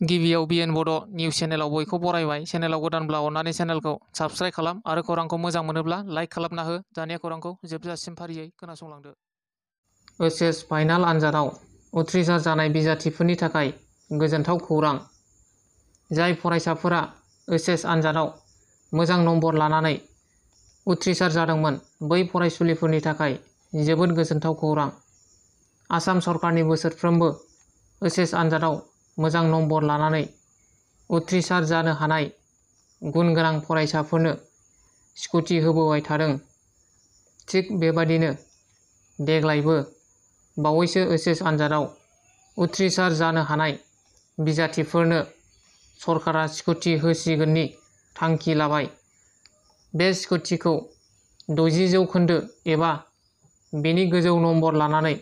गिबियाव बिएन बड' निउस चेनेलाव बयखौ बरायबाय। चेनेलाव गोदानब्ला अननानै चेनेलखौ साबस्क्राइब खालाम आरो खौरांखौ मोजां मोनोब्ला लाइक खालामना हो। दानिया खौरांखौ जोबजासिम फारियै खोनासंलांदो। ओइचएस फाइनाल आनजादाव उथ्रिसार जानाय बिजाथिफोरनि थाखाय गोजोनथाव खौरां। जाय फरायसाफोरा ओइचएस आनजादाव मोजां नम्बर लानानै उथ्रिसार जादोंमोन, बै फरायसुलिफोरनि थाखाय जोबोद गोजोनथाव खौरां। आसाम सरकारनि बोसोरफ्रोमबो ओइचएस आनजादाव मोजां नम्बर लानानै उथ्रिसार जानो हानाय गुन गोनां फरायसाफोरनो स्कुटि होबोबाय थादों। थिग बेबादिनो देग्लायबो बावैसो ओइचएस आनजादाव उथ्रिसार जानो हानाय बिजाथिफोरनो सरकारा स्कुटि होसिगोननि थांखि लाबाय। बे स्कुटिखौ 60% एबा बेनि गोजौ नम्बर लानानै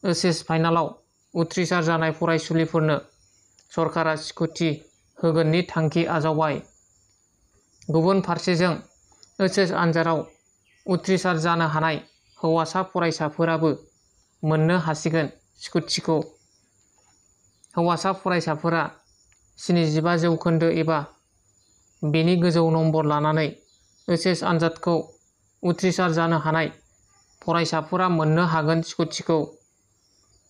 ओइचएस फाइनालाव उथ्रिसार जानाय फरायसुलिफोरनो सरकारा स्कुटि होगोननि थांखि आजावबाय। गुबुन फारसेजों ओइचएस आनजादाव उथ्रिसार जानो हानाय हौवासा फरायसाफोराबो मोननो हासिगोन स्कुटिखौ। हौवासा फरायसाफोरा 75% एबा बेनि गोजौ नम्बर लानानै ओइचएस आनजादखौ उथ्रिसार जानो हानाय फरायसाफोरा मोननो हागोन स्कुटिखौ।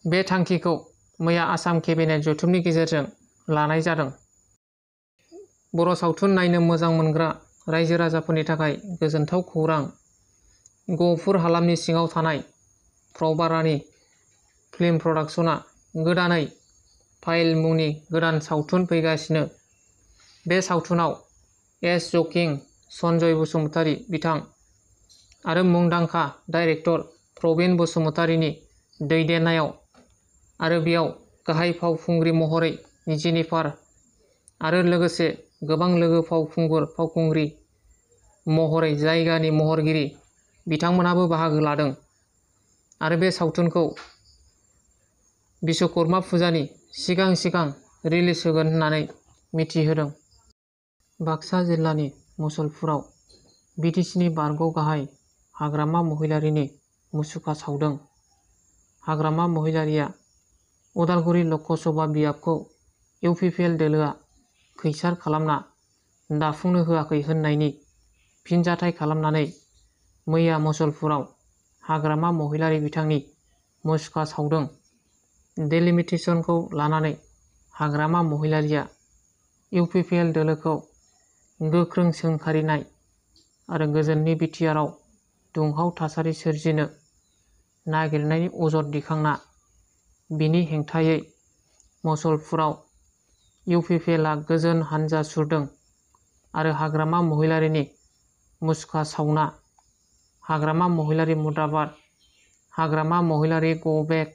बे थांखिखौ मैया आसाम केबिनेट जथुमनि गेजेरजों लानाय जादों। बर' सावथुन नायनो मोजां मोनग्रा रायजो राजाफोरनि थाखाय गोजोनथाव खौरां। गहपुर हालामनि सिङाव थानाय प्रभारानि फिल्म प्रडाक्शना गोदानै फाइल मुंनि गोदान सावथुन फैगासिनो। बे सावथुनाव एस जकिं, सन्जय बसुमतारी बिथां आरो मुंदांखा डाइरेक्टर प्रबिन बसुमतारीनि दैदेननायाव आरो बेयाव गाहाय फावखुंग्रि महरै जेनिफार आरो लोगोसे गोबां लोगो फावखुंग्रि महरै जायगानि महरगिरि बिथांमोनहाबो बाहागो लादों आरो बे सावथुनखौ बिश्वकर्मा फुजानि सिगां रिलिज होगोन होननानै मिथिहोदों। बाक्सा जिल्लानि मुसलपुराव बिटिसिनि बारग' गाहाय हाग्रामा महिलारीनि मुसुखा सावदों। हाग्रामा महिलारीया उदालगुरि लकसभा बियाबखौ इउपिपिएल दोलोआ खैसार खालामना दाफुंनो होआखै होननायनि फिनजाथाय खालामनानै मैया मुसलपुराव हाग्रामा महिलारी बिथांनि मुसुखा सावदों। डेलिमिटेसनखौ लानानै हाग्रामा महिलारीया इउपिपिएल दोलोखौ गोख्रों सोंखारिनाय आरो गोजोननि बिटिआरआव दुंहाव थासारि सोरजिनो नागिरनायनि अजद दिखांना बिनि हेंथायै मुसलपुराव इउपिपिएलआ गोजोन हानजा सुरदों आरो हाग्रामा महिलारीनि मुसुखा सावना हाग्रामा महिलारी मुर्दाबाद, हाग्रामा महिलारी गो बेक,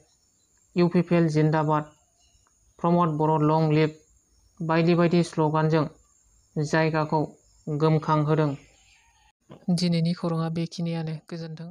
इउपिपिएल जिन्दाबाद, प्रमद बर' लं लिभ बायदि बायदि स्लगानजों जायगाखौ गोमखांहोदों। दिनैनि खौराङा बेखिनियानो। गोजोन्थों।